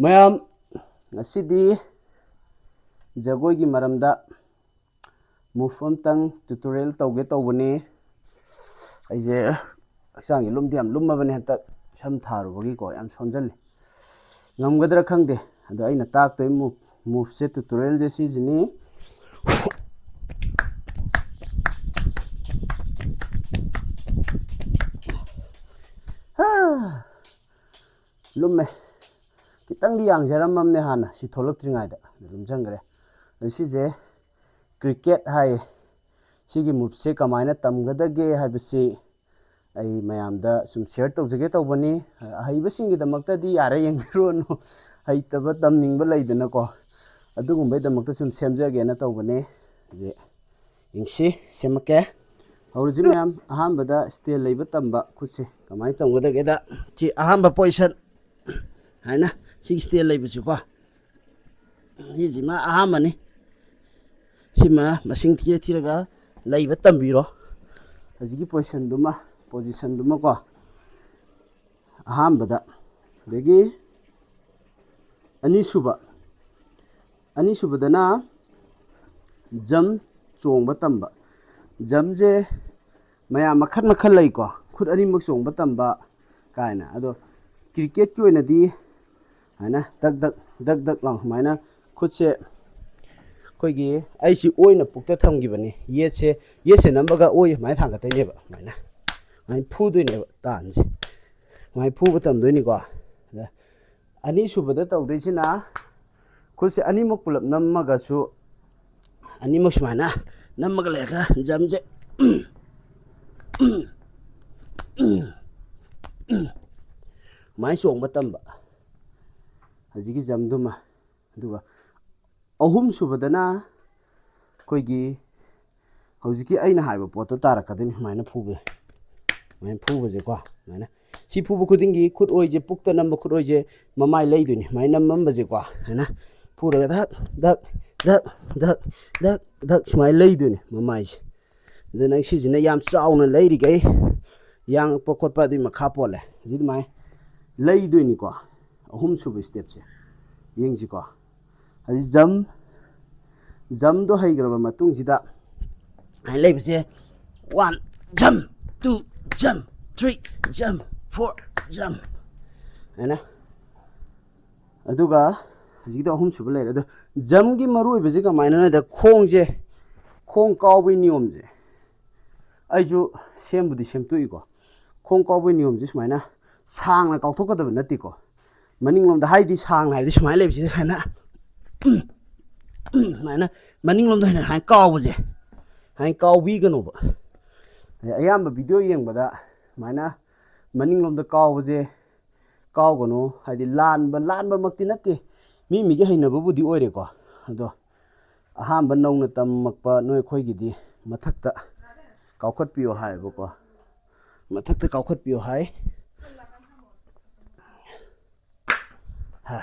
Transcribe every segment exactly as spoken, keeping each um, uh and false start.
ꯃꯌꯥꯝ, ꯉꯁꯤꯗꯤ ꯖꯒꯣꯏꯒꯤ ꯃꯔꯝꯗ move ꯑꯝꯇꯪ tutorial ꯇꯧꯒꯦ ꯇꯧꯕꯅꯤ꯫ ꯑꯩꯁꯦ ꯍꯛꯆꯥꯡꯒꯤ ꯂꯨꯝꯗꯤ ꯌꯥꯝ ꯂꯨꯝꯃꯕꯅꯦ ꯍꯟꯗꯛ, ꯁꯝ ꯊꯥꯔꯨꯕꯒꯤꯀꯣ ꯌꯥꯝ ꯁꯣꯟꯖꯜꯂꯤ꯫ ꯉꯝꯒꯗ꯭ꯔꯥ ꯈꯪꯗꯦ꯫ ꯑꯗꯣ ꯑꯩꯅ ꯇꯥꯛꯇꯣꯏ move, move ꯁꯦ, tutorial ꯁꯦ ꯁꯤꯁꯤꯅꯤ꯫ ꯍꯥ! ꯂꯨꯝꯃꯦ꯫ ꯈꯤꯇꯪꯗꯤ ꯌꯥꯡꯖꯔꯝꯃꯕꯅꯦ ꯍꯥꯟꯅ, ꯁꯤ ꯊꯣꯛꯂꯛꯇ꯭ꯔꯤꯉꯩꯗ꯫ ꯑꯗꯨꯝ ꯆꯪꯈ꯭ꯔꯦ꯫ ꯑꯗꯨ ꯁꯤꯁꯦ cricket ꯍꯥꯏꯌꯦ꯫ ꯁꯤꯒꯤ move ꯁꯦ ꯀꯃꯥꯏꯅ ꯇꯝꯒꯗꯒꯦ ꯍꯥꯏꯕꯁꯤ ꯑꯩ ꯃꯌꯥꯝꯗ ꯁꯨꯝ share ꯇꯧꯖꯒꯦ ꯇꯧꯕꯅꯤ꯫ ꯑꯍꯩꯕꯁꯤꯡꯒꯤꯗꯃꯛꯇꯗꯤ ꯌꯥꯔꯦ, ꯌꯦꯡꯕꯤꯔꯨꯔꯅꯨ꯫ ꯍꯩꯇꯕ, ꯇꯝꯅꯤꯡꯕ ꯂꯩꯗꯅꯀꯣ, ꯑꯗꯨꯒꯨꯝꯕꯩꯗꯃꯛꯇ ꯁꯨꯝ ꯁꯦꯝꯖꯒꯦꯅ ꯇꯧꯕꯅꯦ꯫ ꯍꯧꯖꯤꯛ ꯌꯦꯡꯁꯤ, ꯁꯦꯝꯃꯛꯀꯦ꯫ ꯍꯧꯔꯁꯤ ꯃꯌꯥꯝ꯫ ꯑꯍꯥꯟꯕꯗ stay ꯂꯩꯕ ꯇꯝꯕ ꯈꯨꯠꯁꯦ ꯀꯃꯥꯏꯅ ꯇꯝꯒꯗꯒꯦꯗ, ꯁꯤ ꯑꯍꯥꯟꯕ position ꯍꯥꯏꯅ, ꯁꯤ stay ꯂꯩꯕꯁꯤꯀꯣ, ꯁꯤꯁꯤꯃ ꯑꯍꯥꯟꯕꯅꯤ꯫ ꯁꯤꯃ ꯃꯁꯤꯡ ꯊꯤꯔ ꯊꯤꯔꯒ ꯂꯩꯕ ꯇꯝꯕꯤꯔꯣ꯫ ꯍꯧꯖꯤꯛꯀꯤ position ꯗꯨꯃ, position ꯗꯨꯃꯀꯣ, ꯑꯍꯥꯟꯕꯗ꯫ ꯑꯗꯒꯤ ꯑꯅꯤꯁꯨꯕ, ꯑꯅꯤꯁꯨꯕꯗꯅ jump ꯆꯣꯡꯕ ꯇꯝꯕ꯫ Jump ꯁꯦ ꯃꯌꯥꯝ ꯃꯈꯜ ꯃꯈꯜ ꯂꯩꯀꯣ, ꯈꯨꯠ ꯑꯅꯤꯃꯛ ꯆꯣꯡꯕ ꯇꯝꯕ ꯀꯥꯏꯅ꯫ ꯑꯗꯣ cricket ꯀꯤ ꯑꯣꯏꯅꯗꯤ ꯁꯨꯃꯥꯏꯅ ꯗꯛ ꯗꯛ, ꯗꯛ ꯗꯛ ꯂꯥꯎ ꯁꯨꯃꯥꯏꯅ ꯈꯨꯠꯁꯦ, ꯑꯩꯈꯣꯏꯒꯤ, ꯑꯩꯁꯤ ꯑꯣꯏꯅ ꯄꯨꯛꯇ ꯊꯝꯈꯤꯕꯅꯤ꯫ Yes ꯁꯦ, yes ꯁꯦ ꯅꯝꯃꯒ ꯑꯣꯏ ꯁꯨꯃꯥꯏꯅ ꯊꯥꯡꯒꯠꯇꯣꯏꯅꯦꯕ꯫ ꯁꯨꯃꯥꯏꯅ, ꯁꯨꯃꯥꯏꯅ ꯐꯨꯗꯣꯏꯅꯦꯕ ꯇꯥꯟꯁꯦ꯫ ꯁꯨꯃꯥꯏꯅ ꯐꯨꯕ ꯇꯝꯗꯣꯏꯅꯤꯀꯣ꯫ ꯑꯗ ꯑꯅꯤꯁꯨꯕꯗ ꯇꯧꯗꯣꯏꯁꯤꯅ, ꯈꯨꯠꯁꯦ ꯑꯅꯤꯃꯛ ꯄꯨꯂꯞ ꯅꯝꯃꯒꯁꯨ, ꯑꯅꯤꯃꯛ ꯁꯨꯃꯥꯏꯅ ꯅꯝꯃꯒ ꯂꯩꯔꯒ jump ꯁꯦ ꯁꯨꯃꯥꯏꯅ ꯆꯣꯡꯕ ꯇꯝꯕ, ꯍꯧꯖꯤꯛꯀꯤ jump ꯗꯨꯃ꯫ ꯑꯗꯨꯒ ꯑꯍꯨꯝꯁꯨꯕꯗꯅ ꯑꯩꯈꯣꯏꯒꯤ ꯍꯧꯖꯤꯛꯀꯤ ꯑꯩꯅ ꯍꯥꯏꯕ ꯄꯣꯠꯇꯣ ꯇꯥꯔꯛꯀꯗꯣꯏꯅꯤ꯫ ꯁꯨꯃꯥꯏꯅ ꯐꯨꯕꯁꯦ, ꯁꯨꯃꯥꯏꯅ ꯐꯨꯕꯁꯦꯀꯣ꯫ ꯁꯨꯃꯥꯏꯅ ꯁꯤ ꯐꯨꯕ ꯈꯨꯗꯤꯡꯒꯤ ꯈꯨꯠ ꯑꯣꯏꯁꯦ, ꯄꯨꯛꯇ ꯅꯝꯕ ꯈꯨꯠ ꯑꯣꯏꯁꯦ ꯃꯃꯥꯏ ꯂꯩꯗꯣꯏꯅꯤ꯫ ꯁꯨꯃꯥꯏꯅ ꯅꯝꯃꯝꯕꯁꯦꯀꯣ, ꯁꯨꯃꯥꯏꯅ ꯐꯨꯔꯒ ꯙꯛ ꯙꯛ ꯙꯛ ꯙꯛ ꯙꯛ ꯙꯛ ꯁꯨꯃꯥꯏꯅ ꯂꯩꯗꯣꯏꯅꯤ ꯃꯃꯥꯏꯁꯦ꯫ ꯑꯗꯨ ꯅꯪ ꯁꯤꯁꯤꯅ ꯌꯥꯝ ꯆꯥꯎꯅ ꯂꯩꯔꯤꯈꯩ, ꯌꯥꯡꯉꯛꯄ ꯈꯣꯠꯄ ꯑꯗꯨꯒꯤ ꯃꯈꯥ ꯄꯣꯜꯂꯦ꯫ ꯍꯧꯖꯤꯛ ꯑꯗꯨꯃꯥꯏꯅ ꯂꯩꯗꯣꯏꯅꯤꯀꯣ꯫ ꯑꯍꯨꯝ ꯁꯨꯕ ꯁ꯭ꯇꯦꯞꯁꯦ ꯌꯦꯡꯁꯤꯀꯣ꯫ ꯍꯧꯖꯤꯛ ꯖꯝ, ꯖꯝꯗꯣ ꯍꯩꯈ꯭ꯔꯕ ꯃꯇꯨꯡꯁꯤꯗ ꯍꯥꯏꯅ ꯂꯩꯕꯁꯦ, ꯋꯥꯟ ꯖꯝ, ꯇꯨ ꯖꯝ, ꯊ꯭ꯔꯤ ꯖꯝ, ꯐꯣꯔ ꯖꯝ ꯍꯥꯏꯅ꯫ ꯑꯗꯨꯒ ꯍꯧꯖꯤꯛꯀꯤꯗꯣ ꯑꯍꯨꯝ ꯁꯨꯕ ꯂꯩꯔꯦ꯫ ꯑꯗꯣ ꯖꯝꯒꯤ ꯃꯔꯨ ꯑꯣꯏꯕꯁꯦ ꯀꯃꯥꯏꯅꯅꯣ ꯍꯥꯏꯗ, ꯈꯣꯡꯁꯦ, ꯈꯣꯡ ꯀꯥꯎꯕꯒꯤ ꯅꯤꯌꯣꯝꯁꯦ ꯑꯩꯁꯨ ꯁꯦꯝꯕꯨꯗꯤ ꯁꯦꯝꯗꯣꯛꯏꯀꯣ꯫ ꯈꯣꯡ ꯀꯥꯎꯕꯒꯤ ꯅꯤꯌꯣꯝꯁꯦ ꯁꯨꯃꯥꯏꯅ ꯁꯥꯡꯅ ꯀꯥꯎꯊꯣꯛꯀꯗꯕ ꯅꯠꯇꯦꯀꯣ꯫ ꯃꯅꯤꯡꯂꯣꯝꯗ ꯍꯥꯏꯗꯤ ꯁꯥꯡꯅ ꯍꯥꯏꯕꯗꯤ ꯁꯨꯃꯥꯏꯅ ꯂꯩꯕꯁꯤꯗ ꯁꯨꯃꯥꯏꯅ, ꯁꯨꯃꯥꯏꯅ ꯃꯅꯤꯡꯂꯣꯝꯗ ꯍꯦꯟꯅ ꯁꯨꯃꯥꯏꯅ ꯀꯥꯎꯕꯁꯦ, ꯁꯨꯃꯥꯏꯅ ꯀꯥꯎꯕꯤꯒꯅꯣꯕ꯫ ꯑꯌꯥꯝꯕ ꯚꯤꯗꯤꯑꯣ ꯌꯦꯡꯕꯗ ꯁꯨꯃꯥꯏꯅ ꯃꯅꯤꯡꯂꯣꯝꯗ ꯀꯥꯎꯕꯁꯦ ꯀꯥꯎꯒꯅꯨ꯫ ꯍꯥꯏꯗꯤ ꯂꯥꯟꯕ, ꯂꯥꯟꯕꯃꯛꯇꯤ ꯅꯠꯇꯦ, ꯃꯤ ꯃꯤꯒꯤ ꯍꯩꯅꯕꯕꯨꯗꯤ ꯑꯣꯏꯔꯦꯀꯣ꯫ ꯑꯗꯣ ꯑꯍꯥꯟꯕ ꯅꯧꯅ ꯇꯝꯃꯛꯄ ꯅꯣꯏ ꯑꯩꯈꯣꯏꯒꯤꯗꯤ ꯃꯊꯛꯇ ꯀꯥꯎꯈꯠꯄꯤꯌꯣ ꯍꯥꯏꯌꯦꯕꯀꯣ꯫ ꯃꯊꯛꯇ ꯀꯥꯎꯈꯠꯄꯤꯌꯣ ꯍꯥꯏ꯫ ꯍꯥ꯫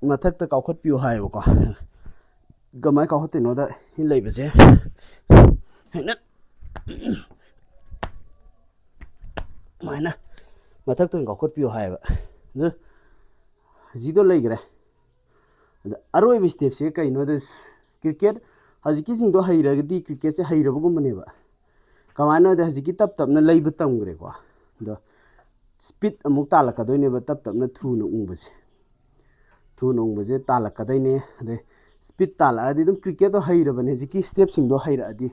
ꯃꯊꯛꯇ ꯀꯥꯎꯈꯠꯄꯤꯌꯣ ꯍꯥꯏꯌꯦꯕꯀꯣ꯫ ꯀꯃꯥꯏꯅ ꯀꯥꯎꯈꯠꯇꯣꯏꯅꯣꯗ, ꯁꯤ ꯂꯩꯕꯁꯦ ꯍꯦꯛꯅ ꯁꯨꯃꯥꯏꯅ ꯃꯊꯛꯇ ꯑꯣꯏꯅ ꯀꯥꯎꯈꯠꯄꯤꯌꯣ ꯍꯥꯏꯌꯦꯕ꯫ ꯑꯗꯨ ꯍꯧꯖꯤꯛꯗꯣ ꯂꯩꯈ꯭ꯔꯦ꯫ ꯑꯗ ꯑꯔꯣꯏꯕ ꯁ꯭ꯇꯦꯞꯁꯦ ꯀꯩꯅꯣꯗ, ꯀ꯭ꯔꯤꯀꯦꯠ ꯍꯧꯖꯤꯛꯀꯤꯁꯤꯡꯗꯣ ꯍꯩꯔꯒꯗꯤ ꯀ꯭ꯔꯤꯀꯦꯠꯁꯦ ꯍꯩꯔꯕꯒꯨꯝꯕꯅꯦꯕ꯫ ꯀꯃꯥꯏꯅ ꯍꯥꯏꯗꯤ ꯍꯧꯖꯤꯛꯀꯤ ꯇꯞ ꯇꯞꯅ ꯂꯩꯕ ꯇꯝꯈ꯭ꯔꯦꯀꯣ꯫ ꯑꯗꯣ ꯁ꯭ꯄꯤꯠ ꯑꯃꯨꯛ ꯇꯥꯜꯂꯛꯀꯗꯣꯏꯅꯦꯕ, ꯇꯞ ꯇꯞꯅ ꯊꯨꯅ ꯎꯪꯕꯁꯦ꯫ ꯊꯨꯅ ꯎꯪꯕꯁꯦ ꯇꯥꯜꯂꯛꯀꯗꯣꯏꯅꯦ꯫ ꯑꯗꯩ ꯁ꯭ꯄꯤꯠ ꯇꯥꯜꯂꯛꯑꯗꯤ ꯑꯗꯨꯝ ꯀ꯭ꯔꯤꯀꯦꯠꯇꯣ ꯍꯩꯔꯕꯅꯦ, ꯍꯧꯖꯤꯛꯀꯤ ꯁ꯭ꯇꯦꯞꯁꯤꯡꯗꯣ ꯍꯩꯔꯛꯑꯗꯤ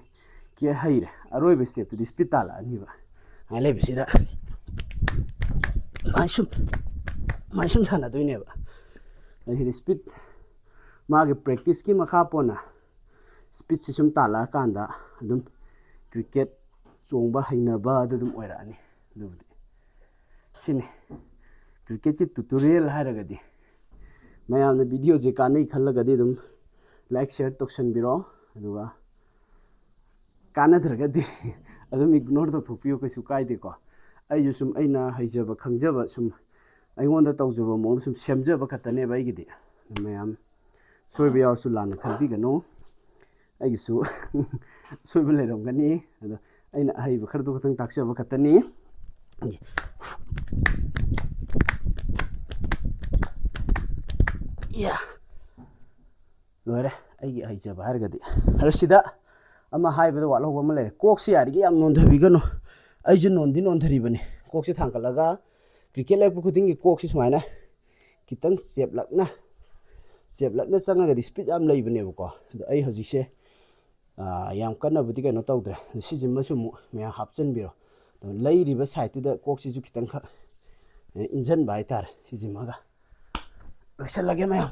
ꯀꯦ ꯍꯩꯔꯦ꯫ ꯑꯔꯣꯏꯕ ꯁ꯭ꯇꯦꯞꯇꯨꯗꯤ ꯁ꯭ꯄꯤꯠ ꯇꯥꯜꯂꯛꯑꯅꯤꯕ꯫ ꯁꯨꯃꯥꯏꯅ ꯂꯩꯕꯁꯤꯗ ꯁꯨꯃꯥꯏ ꯁꯨꯝ, ꯁꯨꯃꯥꯏ ꯁꯨꯝ ꯁꯥꯟꯅꯗꯣꯏꯅꯦꯕ꯫ ꯑꯗꯩ ꯁꯤꯗꯤ ꯁ꯭ꯄꯤꯠ, ꯃꯥꯒꯤ ꯄ꯭ꯔꯦꯛꯇꯤꯁꯀꯤ ꯃꯈꯥ ꯄꯣꯟꯅ ꯁ꯭ꯄꯤꯠꯁꯤ ꯁꯨꯝ ꯇꯥꯜꯂꯛꯑꯀꯥꯟꯗ ꯑꯗꯨꯝ ꯀ꯭ꯔꯤꯀꯦꯠ ꯆꯣꯡꯕ ꯍꯩꯅꯕ ꯑꯗꯨ ꯑꯗꯨꯝ ꯑꯣꯏꯔꯛꯑꯅꯤ꯫ ꯑꯗꯨꯕꯨꯗꯤ ꯁꯤꯅꯤ꯫ ꯀ꯭ꯔꯤꯀꯦꯠꯀꯤ ꯇ꯭ꯌꯨꯇꯣꯔꯤꯌꯦꯜ ꯍꯥꯏꯔꯒꯗꯤ ꯃꯌꯥꯝꯅ ꯚꯤꯗꯤꯑꯣꯁꯦ ꯀꯥꯟꯅꯩ ꯈꯜꯂꯒꯗꯤ ꯑꯗꯨꯝ ꯂꯥꯏꯛ, ꯁꯤꯌꯔ ꯇꯧꯁꯟꯕꯤꯔꯣ꯫ ꯑꯗꯨꯒ ꯀꯥꯟꯅꯗ꯭ꯔꯒꯗꯤ ꯑꯗꯨꯝ ꯏꯒꯅꯣꯔ ꯇꯧꯊꯣꯛꯄꯤꯌꯨ, ꯀꯩꯁꯨ ꯀꯥꯏꯗꯦꯀꯣ꯫ ꯑꯩꯁꯨ ꯁꯨꯝ ꯑꯩꯅ ꯍꯩꯖꯕ ꯈꯪꯖꯕ ꯁꯨꯝ ꯑꯩꯉꯣꯟꯗ ꯇꯧꯖꯕ ꯃꯑꯣꯡꯗ ꯁꯨꯝ ꯁꯦꯝꯖꯕ ꯈꯛꯇꯅꯦꯕ ꯑꯩꯒꯤꯗꯤ꯫ ꯑꯗꯨ ꯃꯌꯥꯝ ꯁꯣꯏꯕ ꯌꯥꯎꯔꯁꯨ ꯂꯥꯟꯅ ꯈꯟꯕꯤꯒꯅꯨ꯫ ꯑꯩꯒꯤꯁꯨ ꯑꯁꯣꯏꯕ ꯂꯩꯔꯝꯒꯅꯤ꯫ ꯑꯗꯣ ꯑꯩꯅ ꯑꯍꯩꯕ ꯈꯔꯗꯨ ꯈꯛꯇꯪ ꯇꯥꯛꯆꯕ ꯈꯛꯇꯅꯤ꯫ ꯌꯥ꯫ ꯂꯣꯏꯔꯦ ꯑꯩꯒꯤ ꯍꯩꯖꯕ ꯍꯥꯏꯔꯒꯗꯤ꯫ ꯑꯗꯣ ꯁꯤꯗ ꯑꯃ ꯍꯥꯏꯕꯗ ꯋꯥꯠꯍꯧꯕ ꯑꯃ ꯂꯩꯔꯦ, ꯀꯣꯛꯁꯤ ꯌꯥꯔꯤꯒꯩ ꯌꯥꯝ ꯅꯣꯟꯊꯕꯤꯒꯅꯨ꯫ ꯑꯩꯁꯨ ꯅꯣꯟꯗꯤ ꯅꯣꯟꯊꯔꯤꯕꯅꯤ, ꯀꯣꯛꯁꯤ ꯊꯥꯡꯒꯠꯂꯒ ꯀ꯭ꯔꯤꯀꯦꯠ ꯂꯦꯞꯄ ꯈꯨꯗꯤꯡꯒꯤ ꯀꯣꯛꯁꯤ ꯁꯨꯃꯥꯏꯅ ꯈꯤꯇꯪ ꯆꯦꯞꯂꯛꯅ, ꯆꯦꯞꯂꯛꯅ ꯆꯪꯉꯒꯗꯤ ꯁ꯭ꯄꯤꯠ ꯌꯥꯝ ꯂꯩꯕꯅꯦꯕꯀꯣ꯫ ꯑꯗꯣ ꯑꯩ ꯍꯧꯖꯤꯛꯁꯦ, ꯑꯥ, ꯌꯥꯝ ꯀꯟꯅꯕꯨꯗꯤ ꯀꯩꯅꯣ ꯇꯧꯗ꯭ꯔꯦ꯫ ꯑꯗꯣ ꯁꯤꯁꯤꯃꯁꯨ ꯑꯃꯨꯛ ꯃꯌꯥꯝ ꯍꯥꯞꯆꯤꯟꯕꯤꯔꯣ꯫ ꯑꯗꯣ ꯂꯩꯔꯤꯕ ꯁꯥꯏꯠꯇꯨꯗ ꯀꯣꯛꯁꯤꯁꯨ ꯈꯤꯇꯪꯈꯛ, ꯑꯦ, ꯏꯟꯖꯟꯕ ꯍꯥꯏꯇꯥꯔꯦ꯫ ꯁꯤꯁꯤꯃꯒ ꯂꯣꯏꯁꯤꯜꯂꯒꯦ ꯃꯌꯥꯝ꯫